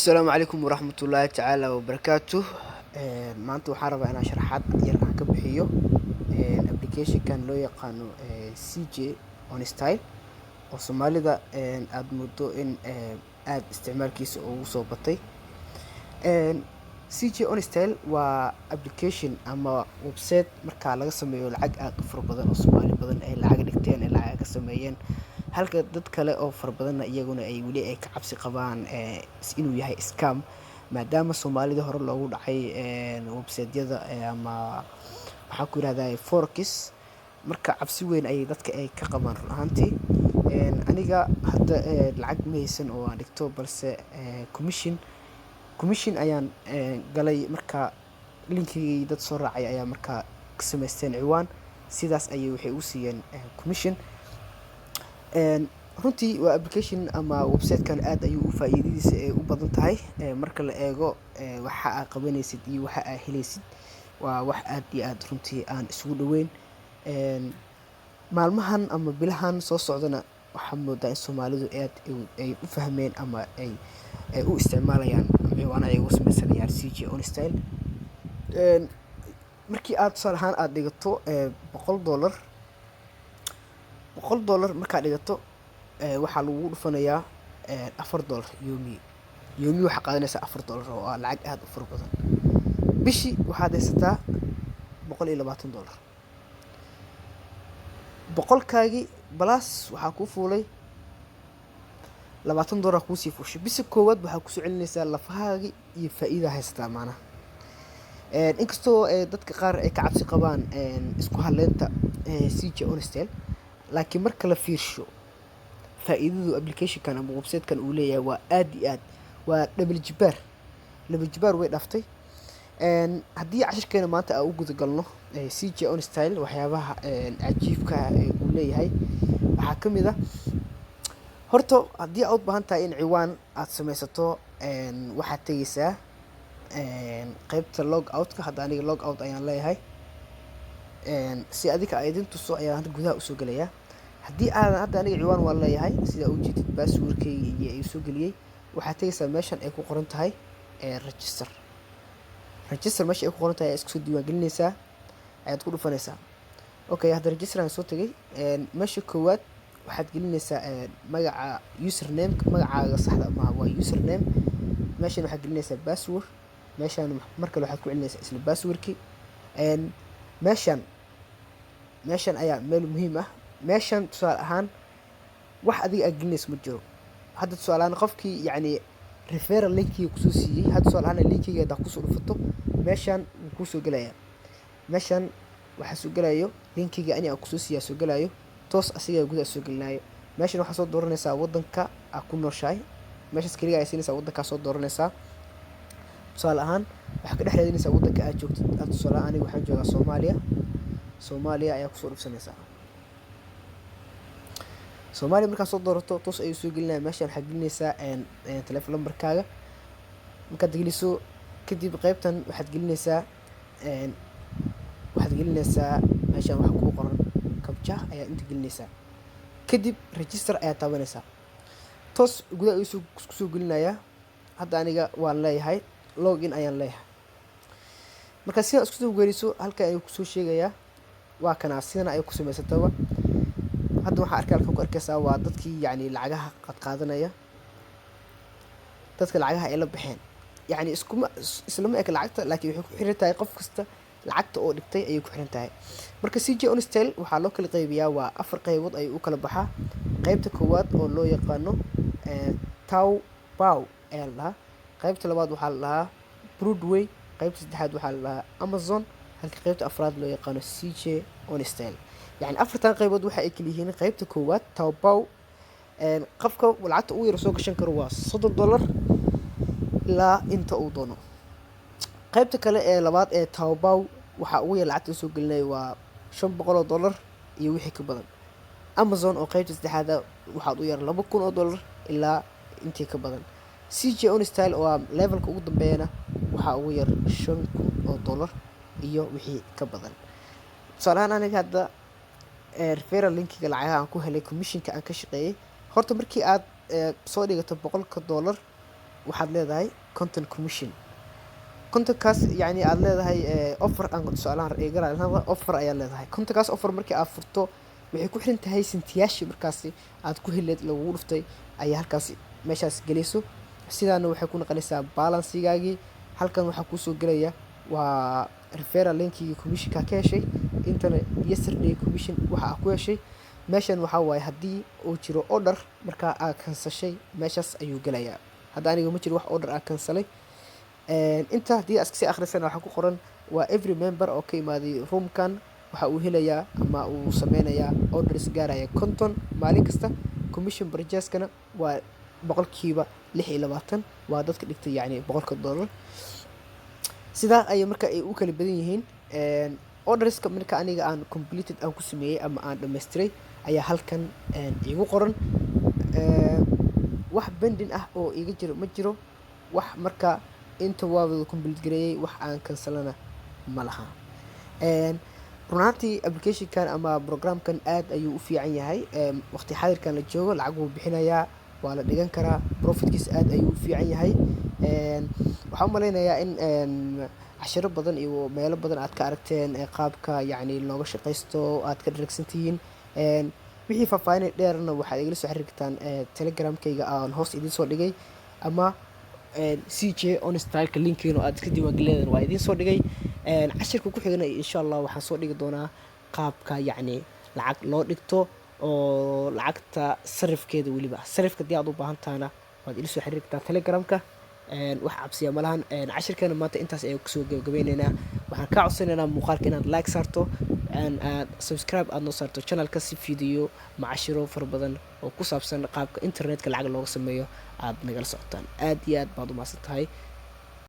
Asalaamu calaykum waraxmatullaahi tacaala wabarakaatu. Maanta waxaan rabaa inaan sharaxaad yar aan ka bixiyo applicationkan loo yaqaano CJ On Style, oo Soomaalida aada moodo in aada isticmaalkiisa ugu soo batay. CJ On Style waa application ama website markaa laga sameeyo lacag aada u fara badan, oo Soomaali badan ay lacag dhigteen, ay lacag ka sameeyeen, halka dad kale oo fara badanna iyaguna ay weli ay ka cabsi qabaan inuu yahay scam, maadaama Soomaalida hore loogu dhacay website-yada ama maxaa ku yirahdaa, forex. Marka cabsi weyn ayay dadka ay ka qabaan. Run ahaantii, aniga hadda lacag ma haysan oo aan dhigto, balse commission ayaan galay. Marka linkigii dad soo raacay ayaa markaa ka samaysteen ciwaan, sidaas ayay waxay ugu siiyeen commission. Runtii waa application ama website-kan aad ayuu u faa'iidadiisa ay u badan tahay. Marka la eego waxa aad qabanaysid iyo waxa aad helaysid, waa wax aad iyo aad runtii aan isugu dhaweyn. Maalmahan ama bilahan soo socdana waxaa moodaa in Soomaalidu aad ay u fahmeen ama ay u isticmaalayaan ciwaano ay ugu sameysanayaan CJ On Style. Markii aad tusaale ahaan aada dhigato $100, $100 markaad dhigato, waxaa lagugu dhufanayaa $4 yoomi yoomi. Waxaa qaadanaysaa $4, oo ah lacag aada u fara badan. Bishii waxaad haysataa $120. Boqolkaagii plus waxaa kuu fuulay $20 kuusii fuushay. Bisa koowaad waxaa kusoo celinaysaa lafahaagii iyo faa'iida haysataa macnaha. Inkastoo dadka qaar ay ka cabsi qabaan isku haleynta CJ On Style, laakiin marka la fiirsho faa'iidadu applicationkan ama website-kan uu leeyahay, waa aad iyo aad, waa double jibaar, laba jibaar way dhaaftay. Haddii cashirkeena maanta aan u guda galno CJ On Style, waxyaabaha cajiibka ah ee uu leeyahay waxaa ka mid ah: horta haddii aad u baahan tahay in ciwaan aad sameysato, waxaad tegeysaa qeybta log outka. Hadda aniga log out ayaan leeyahay, si adika a idin tuso ayaan hadda gudaha usoo gelayaa. Haddii aadan hadda, aniga ciwaan waan leeyahay, sidaa ujeedid, passwordkayga iyo ayuu soo geliyey. Waxaad tegeysaa meeshan ay ku qoran tahay register. Register meesha ay ku qoran tahay ayaa isku soo diiwaan gelinaysaa, ayaad ku dhufanaysaa. Okay, hadda register aan soo tegay. Meesha koowaad waxaad gelinaysaa magaca, username, magacaaga saxda maaha, waa username. Meeshan waxaad gelinaysaa password. Meeshan mar kale waxaad ku celinaysaa isla passwordkii. Meeshan ayaa meel muhiim ah. Meeshan tusaale ahaan wax adiga aad gelinayso ma jiro. Hadda tusaale ahaan qofkii yacni referral linkiga kusoo siiyey, hadda tusaale ahaan linkiga haddaa kusoo dhufato, meeshan wuu kuusoo gelayaa. Meeshan waxaa soo gelayo linkiga ani aan kusoo siiyaa soo gelayo, toos asigaa gudaha soo gelinayo. Meeshan waxaa soo dooranaysaa waddanka aad ku nooshahay. Meeshaas keliga ayaa siinaysaa, waddankaa soo dooranaysaa. Tusaale ahaan waxaa ka dhex raadinaysaa waddanka aad joogtid. Hadda tusaale ahaan aniga waxaan joogaa Soomaaliya. Soomaaliya ayaa kusoo dhufsanaysaa. Soomaaliya markaad soo doorato, toos ayuu soo gelinaya. Meeshan waxaad gelinaysaa telephone numberkaaga. Markaad geliso kadib, qeybtan waxaad gelinaysaa meeshan waxa kuu qoran captcha ayaad inta gelinaysaa. Kadib register ayaad taabanaysaa, toos gudaha ayuu soo kusoo gelinayaa. Hadda aniga waan leeyahay, login ayaan leeyahay. Marka sidan isku soo geliso, halkan ayuu kusoo sheegayaa, waa kanaa, sidan ay ku samaysataba. Hadda waxaa arkay, halkan ku arkaysaa, waa dadkii yacni lacagaha qadqaadanaya, dadka lacagaha ay la baxeen. Yacni iskuma islama eka lacagta, laakiin waxay ku xiran tahay qof kasta lacagta oo dhigtay ayay ku xiran tahay. Marka CJ On Style waxaa loo kala qaybiyaa, waa afar qaybood ayuu u kala baxaa. Qaybta koowaad oo loo yaqaano Taobao ayaa la dhahaa. Qaybta labaad waxaa la dhahaa Broadway. Qaybta saddexaad waxaa la dhahaa Amazon, halka qaybta afraad loo yaqaano CJ On Style. Yacni afartan qaybood waxa ay kala yihiin: qaybta koowaad, Taobao, qofka lacagta ugu yar soo gashan karo waa $30 ilaa inta uu doono. Qaybta kale ee labaad ee Taobao, waxaa ugu yar lacagta soo gelinaya waa $500 iyo wixii ka badan. Amazon oo qaybta saddexaada, waxaad u yar $2,000 ilaa intii ka badan. CJ On Style oo ah levelka ugu dambeeyana, waxaa ugu yar $5,000 iyo wixii ka badan. Tusaale ahaan aniga hadda referral linkiga lacagaha aan ku helay, commissionka aan ka shaqeeyay, horta markii aad soo dhigato $100. Waxaad leedahay 50 commission. 50-kaas yacni aad leedahay offer aan tusaalahan igala offer ayaa leedahay. 50-kaas offer markii aad furto, waxay ku xiran tahay sentiyaashii markaasi aad ku heleed lagugu dhuftay ayaa halkaasi meeshaas gelayso. Sidaana waxay ku noqonaysaa balance-igaagii. Halkan waxaa kuusoo gelaya waa referral linkigii commissionka ka heshay. Intana yesterday commission waxa aa ku heshay. Meeshan waxaa waaye haddii uu jiro order markaa aad cancel-shay, meeshaas ayuu gelayaa. Hadda aniga ma jiro wax order aa cancel-ay. Inta haddii aad iskasii akhrisana, waxaa ku qoran waa every member oo ka imaaday roomkan waxa uu helayaa ama uu sameynayaa orders gaaraya 50 maalin kasta. Commission purchase-kana waa 26%, waa dadka dhigtay yacni $100. Sidaa ayay marka ay u kala badan yihiin orderska. Marka aniga aan completed aan ku sameeyey ama aan dhammaystiray ayaa halkan iigu qoran. Wax pending ah oo iiga jiro ma jiro. Wax marka inta waa wada complete gareeyey, wax aan cancel-ana ma laha. Run ahaantii applicationkan ama programkan aad ayuu u fiican yahay. Waqti xaadirkan la joogo lacag wuu bixinayaa, waa la dhigan karaa, profitkiisa aad ayuu u fiican yahay. Waxaan u maleynayaa in cashiro badan iyo meelo badan aad ka aragteen qaabka yacni looga shaqaysto, aad ka dharagsantihiin. Wixii faahfaahin dheerna waxaad igala soo xiriiri kartaan Telegramkayga aan hoos idiin soo dhigay, ama CJ Onstyleka linkiina aad iska diiwaangelineedaan waa idiin soo dhigay. Cashirka ku xigana, insha Allah, waxaan soo dhigi doonaa qaabka yacni lacag loo dhigto oo lacagta sarifkeeda. Weliba sarifka haddii aad u baahan tahana, waad ila soo xiriiri kartaa Telegramka. Wax cabsiya malahan. Cashirkeena maanta intaas ayaan kusoo gabagabeyneynaa. Waxaan kaa codsanaynaa muuqaalka inaad like saarto, aad subscribe aad noo saarto channelka, si video macashiro fara badan oo ku saabsan qaabka internetka lacag looga sameeyo aad nagala socotaan. Aad iyo aad baad u mahadsan tahay.